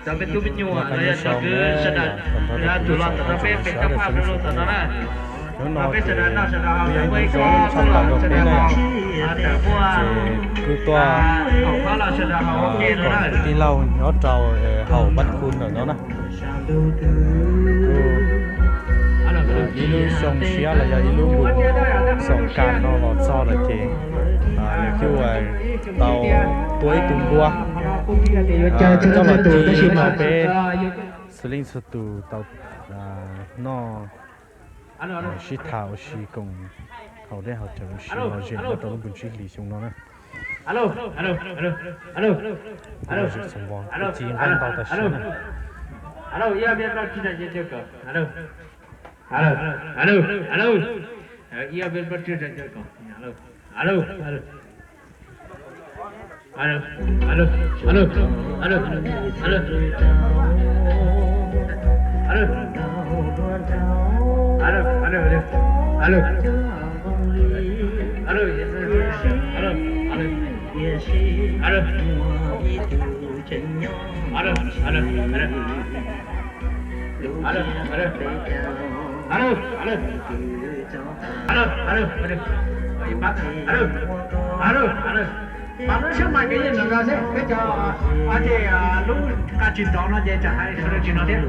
Cov me tub me nyuam los yog cov kwv sawv daws, tus los txog no peb pem toj paj rau lub tom no na. Hnub no ces kuj yog ib hnub zoo tshaj plaws rau peb na yom. Ces kuj tuaj kom kwv tij laug nyob rau hauv Pab Khu ntawm no na. Kuj ib lub xyoo tshiab los yog ib lub npus xoom kas no los txog lawm ces lawv kuj tau tua ib tug npua coj los ci rau peb xws li txhua tus tau noj sib tham ua si koom haus dej haus cawv ua si lom zem nyob rau lub npus tsib hlis xyoo no na. Kuj lom zem xoo vos kuj ci nqaij ntau tas siab na. Pab lub siab mas kev yeej no no xwb, peb cov ces lub qa tsis nrov no ces tsam hais sawv daws tsis hnov thiab.